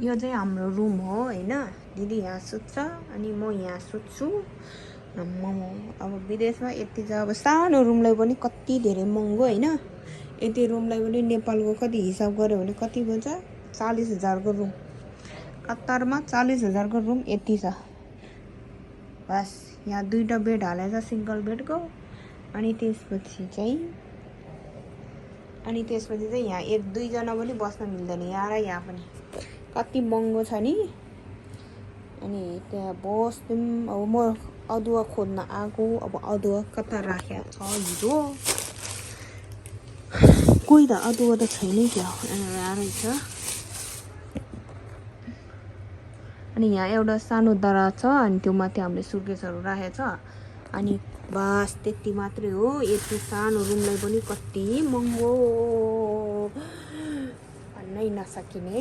यो चाहिँ हाम्रो रुम हो हैन। दिदी यहाँ सुत्छ अनि म यहाँ सुत्छु। अब विदेशमा यति चाहिँ अब सानो रुमलाई पनि कति धेरै महँगो हैन। यति रुमलाई पनि नेपालको कति हिसाब गर्यो भने कति भन्छ 40,000 को रुम। कतारमा 40,000 को रुम यति छ। बस यहाँ 2टा बेड हालेको छ सिंगल बेडको। अनि त्यसपछि चाहिँ यहाँ 1-2 जना पनि बस्न मिल्दैन यहाँ र यहाँ पनि कति महँगो छ नि। अनि त्यहाँ बस्दिम। अब म अदुवा खोज्न आएको। अब अदुवा कता राखेको छ हिजो कोही त अदुवा त छैन क्या रहेछ। अनि यहाँ एउटा सानो दराज छ अनि त्यो माथि हामीले सुर्केसहरू राखेको छ। अनि बस त्यति मात्रै हो। यति सानो रुमलाई पनि कति महँगो भन्नै नसकिने।